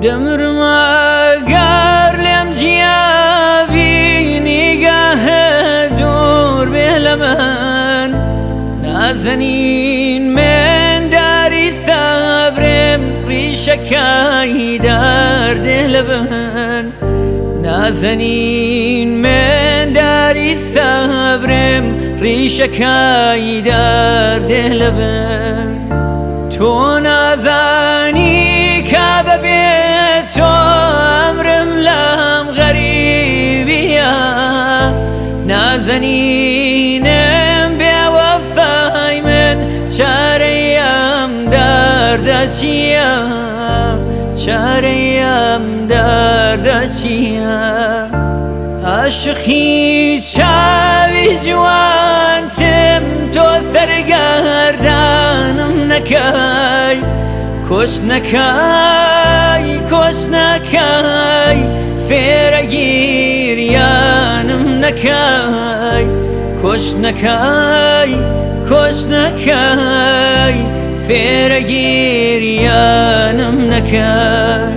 دەمرم ئەگەر لێم جیابی، نیگاهت دوور بێ لە من. نازەنین من داری سەبرم، ڕیشەکای دەردێ لە بن. نازەنین من داری سەبرم، ڕیشەکای دەردێ لە بن. تۆ نازانی کە بەبێ تۆ ئەمرم لەم غەریبیە، نازەنینم بێوەفای من چارەی ئەم دەردە چییە؟ چارەی ئەم دەردە چییە؟ عاشقی چاوی جوانتم، تۆ سەرگەردانم نەکای. کۆچ نەکای، کۆچ نەکای، فێرە گیریانم نەکای. کۆچ نەکای، کۆچ نەکای، فێرە گیریانم نەکای.